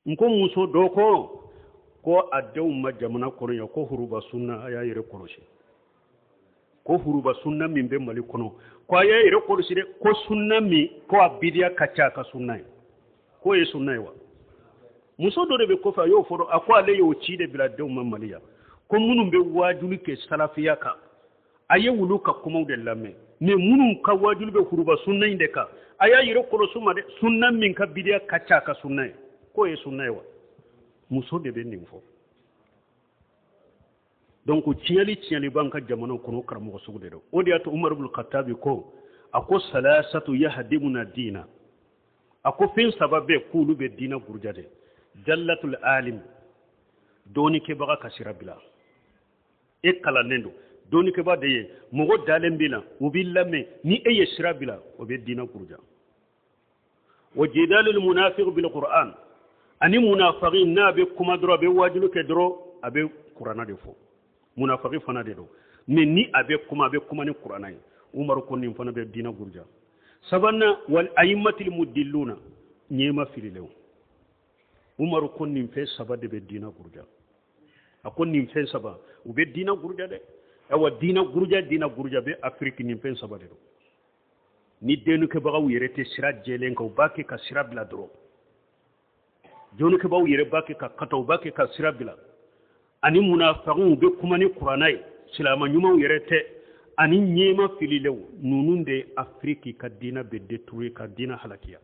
N ko muso dɔ ko ko a denw ma jamana kɔnɔ yan ko huruba sunna a y'a yɛrɛ kɔlɔsi ko huruba sunna min bɛ mali kɔnɔ ko a y'a yɛrɛ kɔlɔsi dɛ ko sunna min ko a bidiya ka ca a ka sunna ye k'o ye sunna ye wa muso dɔ de bɛ kɔfɛ a y'o fɔ a ko ale y'o ci de bila denw ma mali yan ko minnu bɛ waajuli kɛ salafiya kan a ye wulu ka kumaw de lamɛn mais minnu ka waajuli bɛ huruba sunna in de kan a y'a yɛrɛ kɔlɔsi ma dɛ sunna min ka bidiya ka ca a ka sunna ye k'o ye sunna ye wa muso de bɛ nin fɔ donc tiɲɛli tiɲɛli b'an ka jamana kɔnɔ karamɔgɔ sugu de don o de y'a to umaru ibn khattabi ko a ko salasatu yahdimuna dina a ko fɛn saba bɛ k'olu bɛ diina buruja de jallatul alim dɔɔnikɛbaga ka sira bila e kalannen don dɔɔnikɛba de ye mɔgɔ dalen b'i la u b'i lamɛn ni e ye sira bila o bɛ diina buruja wa jidalul munafiq bil qur'an ani munafiki n'a bɛ kuma dɔrɔn a bɛ waajulu kɛ dɔrɔn a bɛ kurana de fɔ munafiki fana de don mais ni a bɛ kuma a bɛ kuma ni kurana ye umaru ko nin fana bɛ diina buruja sabanan wal ayimatil mudilluna ɲɛmaa fililenw umaru ko nin fɛn saba de bɛ diina buruja a ko nin fɛn saba u bɛ diina buruja dɛ awa diina buruja diina buruja bɛ afiriki nin fɛn saba de don ni dɔnnikɛbagaw yɛrɛ tɛ sira jɛlen kan u b'a kɛ ka sira bila dɔrɔn dɔnnikɛbagaw yɛrɛ b'a kɛ ka kata u b'a kɛ ka sira bila ani munafagiw bɛ kuma ni kuranna ye silama ɲumanw yɛrɛ tɛ ani ɲɛmaa fililenw ninnu de afiriki ka diina bɛ détruire ka diina halakiya.